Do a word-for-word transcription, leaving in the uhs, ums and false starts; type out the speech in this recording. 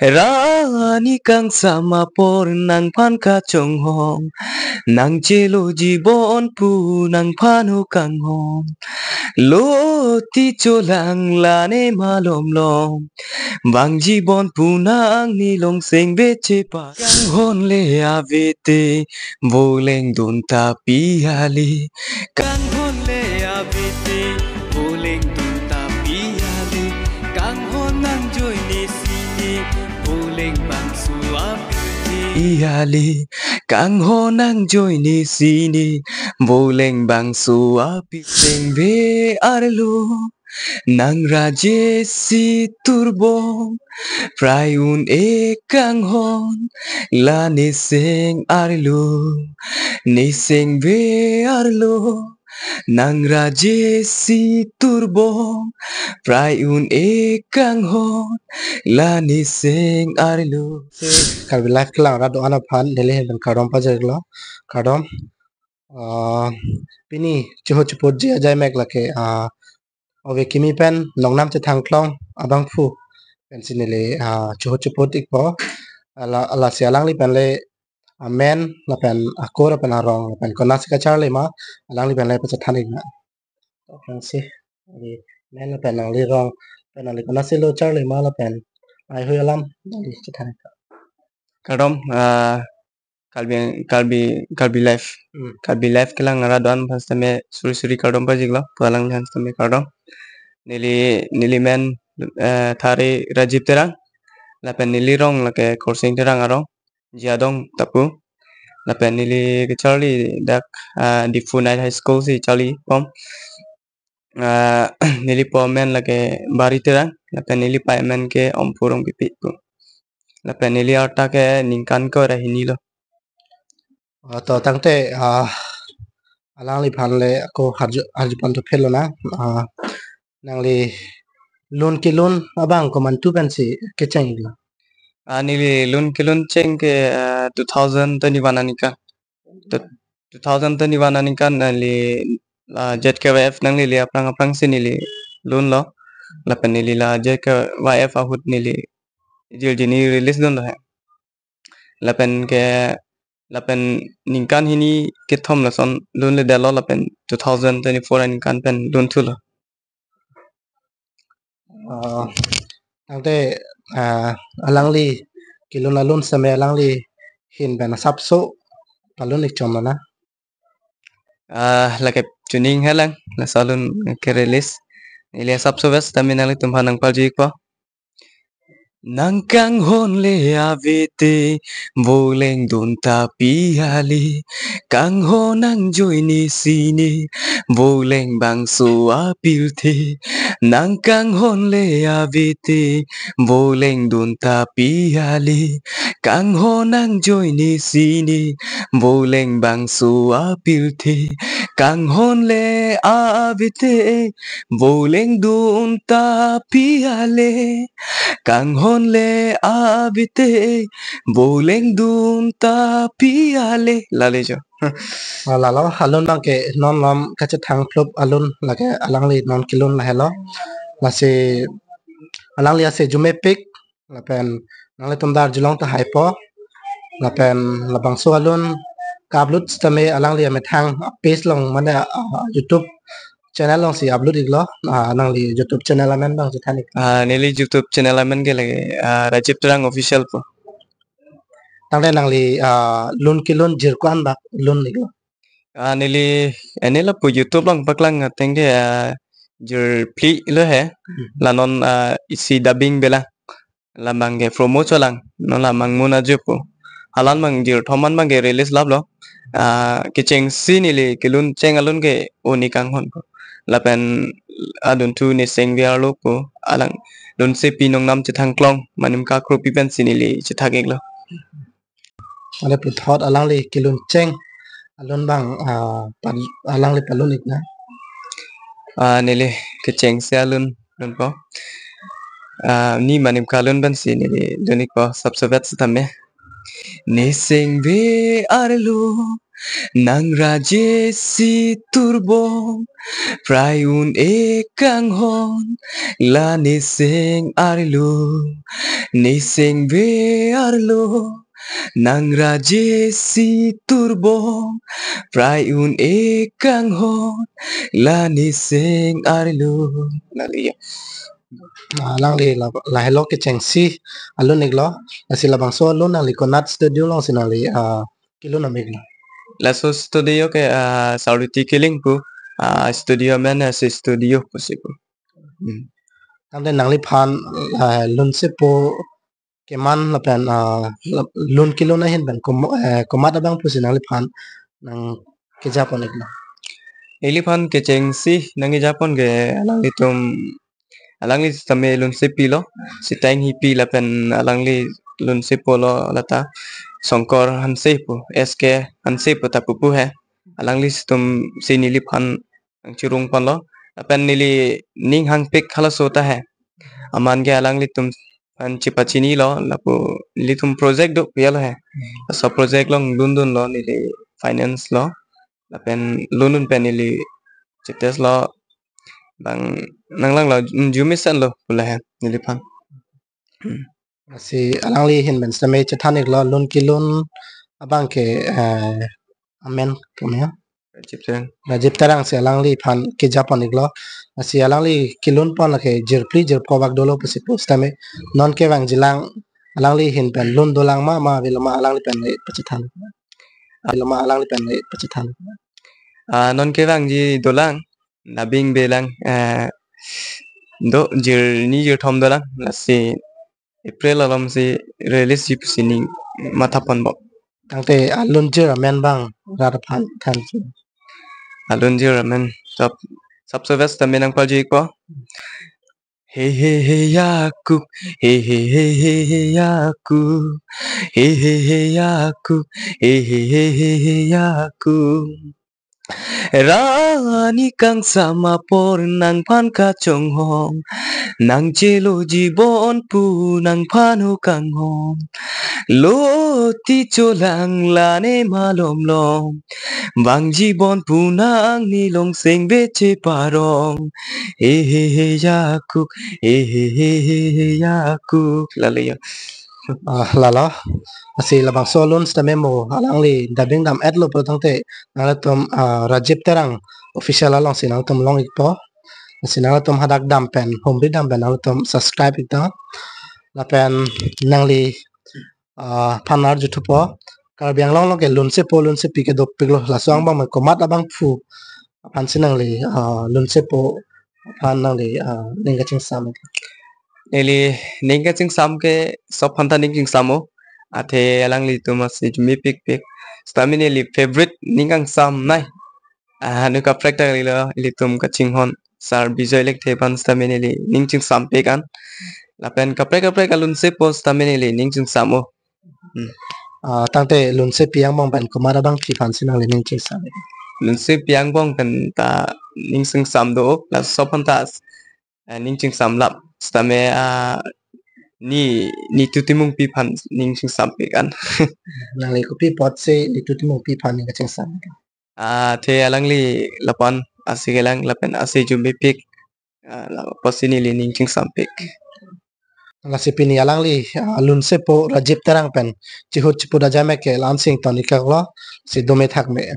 Rani kangsam apor nangphan kachonghong, nangchelo jibon pu nangphan ho kanghong. Loti cholang lane malom lom, bang jibon pu nangni longseng bechepa. Kanghon le avete, voleng dun tapi ale. Kanghon le avete, voleng dun tapi ale. Kanghon nangjoine sine, voleng bangso apirthe ale. Kanghon nangjoine sine, voleng bangso apirthe. Sengve arlo, nang raje si turbong, prai un-e kanghon, la neseng arlo, nesengve arlo, nang raje si turbong, prai un-e kanghon, la neseng arlo. Si Karbi Live kelang rat do-an aphan neli ahin pen kardom pajirlo, kardom. Ah, pini chihut chiputji ajai mek lake, ah, ove kimi pen nongnam chethang klong abangphu pensi neli, ah, chihut chiput ikpo. Ala, lasi alangli pen le amen lapen akur lapen arong lapen konatsi kacharli ma, alangli pen le pachethan iknang. Aphrangsi, neli men lapen nangli rong, pen nangli konatsi lo charli ma lapen ai hui alam nangli chethan iknang. Kardom, ah, Karbi, Karbi, Karbi Live. Hmm. Karbi Live kelang rat do-an aphan sitame suri suri kardom pajirlo, pu alangliphan sitame kardom. Neli, neli men, eh, thari Rajiv Terang, lapen neli rong lake Khorsing Terang arong, Jiadong Tapu. Lapen neli kecharli dak, ah, Diphu Night High School si charli pom. Ah, neli po amen lake Bari Terang, lapen neli pai amen ke Omphu Rongpipi pu. Lapen neli arta ke ningkan ko ra hini lo. Ah, to tangte, ah, alangliphan le ako harju, harju pon to phel lonang. Ah, nangli lun kelun abang komantu pensi kecheng iklo? Ah, neli lun kelun cheng ke, ah, two thousand twenty-one aningkan. Two, two thousand twenty-one aningkan neli la Z K Y F nanglele aphrang aphrangsi neli lunlo. Lapen neli la Z K Y F ahut neli jirjini release dunlo he. Lapen ke, lapen ningkan hini kethom lason lunledetlo lapen two thousand twenty-four aningkan pen lunthulo. Ah, tangte, ah, alangli kelun alun sitame alangli ahin pen asapso palun ik chom na? Ah, lake chuning helang, laso alun ke release. Neli asapso bes tame nanglitum aphan nangpajirpo. Nang kanghon le avete, voleng dun tapi ale. Kanghon nangjoine sine, voleng bangso apirthe. Nang kanghon le avete, voleng dun tapi ale. Kanghon nangjoine sine, voleng bangso apirthe. Kanghon le avete, voleng dun tapi ale. Kanghon le avete, voleng dun tapi ale. Lale jo. Ah, lalo alun abang ke non malom kachethang phlup alun lake alangli non kelun lahelo. Lasi alangli ase jumepik lapen nanglitum dar julong tahai po. Lapen labangso alun ka-upload sitame alangli amethang page along mane, ah, YouTube channel alongsi upload iklo. Ah, nangli YouTube channel amen abang chethan ik. Ah, neli YouTube channel amen ke lake, ah, Rajiv Terang Official pu. Tangte nangli, ah, lun kelun jir ko-an bak lun iklo? Ah, neli, eh, neli lapu YouTube along paklang ateng ke, ah, jir phli lo he. Hmm. La non, ah, isi dubbing belang. La abang ke promo cholang. Non la Mangmun Ajo pu. Halan abang jir thom an abang ke release laplo. Ah, kechengsi neli kelun cheng alun ke Oni Kanghon pu. Lapen adunthu Nesengve Arlo pu. Alang lunsepi nongnam chethang klong Manim Kakrokpi pensi neli chethak iklo. Ale puthot alangli kelun cheng alun abang, ah, pal-, alangli palun iknang. Ah, neli kechengsi alun lunpo. Ah, ne Manim Ka alun pensi neli lun ikpo sapso vet sitame. Nesengve arlo, Nang raje si turbong, prai un-e kanghon, la niseng arlo, niseng be arlo. Nang raje si turbong, prai un-e kanghon, la niseng arlo. Lali ya. Ah, alangli la, lahelo kechengsi alun-iklo. Lasi labangso alun nangli konat studio alongsi nangli, ah, kelun am-iklo? Laso studio ke, ah, Saruti Killing pu, ah, studio amen, ah, si studio pusi pu. Hmm. Tangte nangliphan, ah, lunsepo keman lapen, ah, lun kelun ahin pen kom-, eh, komat abang pusi nangliphan nangkejapon-iklo? Neliphan kechengsi nangkejapon ke alanglitum, alangli sitame lunsepi lo, Sitang Hipi lapen alangli lunsepo lo lata Songkor Hanse pu, S K Hanse pu ta pupu he. Alangli situm si neliphan nangchirung ponlo. Lapen neli ning hangpik halaso ta he. Aman ke alanglitum aphan chepachinilo, lapu nelitum project do pu ya lo he. Laso project along lundunlo neli finance lo. Lapen lundun pen neli chetes lo. Bang nanglang lo, mm, jumesen lo pu la he neliphan. Hmm. Lasi alangli ahin pen sitame chethan-iklo lun kelun abang ke, eh, amen keme ya? Rajib Terang. Rajib Terang si alangliphan kejapon-iklo. Lasi alangli kelun pon lake jirphli jirpho bak dolo pusi pu sitame non kevangjilang alangli ahin pen lun dolang ma ma avelo ma alangli pen le pachethan. Avelo ma alangli pen le pachethan. Ah, non kevangji dolang, nabing belang, eh, do jirni jirthom dolang, lasi April alomsi release ji pusi ning matha ponbom. Tangte alunjir amen bang rat aphan thansi. Alunjir amen sap, sapso best amen nangpajik po. He he he yakuk, he he he he he yakuk, he he he yakuk, he he he he he yakuk. Rani kangsam apor nangphan kachonghong, nangchelo jibon pu nangphan ho kanghong. Loti cholang lane malom lom, bang jibon pu nang nelong seng beche parong. He he he yakuk, he he he he he yakuk. Lale ya. Ah, lalo. Lasi labangso alun sitame mo alangli dubbing dam-etlo pu tangte nanglitum, ah, Rajib Terang official alongsi nangtum long-ikpo. Lasi nanglitum hadak dam pen, humri dam pen nanglitum subscribe-ik tha. Lapen nangli, ah, phan arjuthupo. Karbi Anglong along ke lunsepo lunsepi kedopiklo. Laso angbong me komat abangphu aphansi nangli, ah, lunsepo aphan nangli, ah, ning kachingsam? Neli ning kachingsam ke sop aphanta ning chingsam-o. Athe alanglitum asi jumipikpik. Sitame neli favorite ning kangsam nai. Ah, nu kaprek ta kalilo, ilitum kachinghon Sir Bijoy Lekthe aphan sitame neli ning chingsampik an. Lapen kaprek kaprek alunsepo sitame neli ning chingsam-o. Hmm. Ah, tangte lunsepi angbong pen komat abangpi aphansi nangli ning chingsam? Lunsepi angbong pen ta ning chingsam do, la sop aphanta, eh, ning chingsam lap. Sitame, ah, ni, Nitu Timungpi aphan ning chingsampik an. Nangli kopi apotsi Nitu Timungpi aphan ning kachingsam? Ah, athe alangli lapu-an asi kelang lapen asi jumipik. Ah, la apotsi neli ning chingsampik. Lasi pini alangli, ah, lunsepo Rajib Terang pen chihut chiput ajame ke la-ansi ington-ik kaklo, si dome thakme.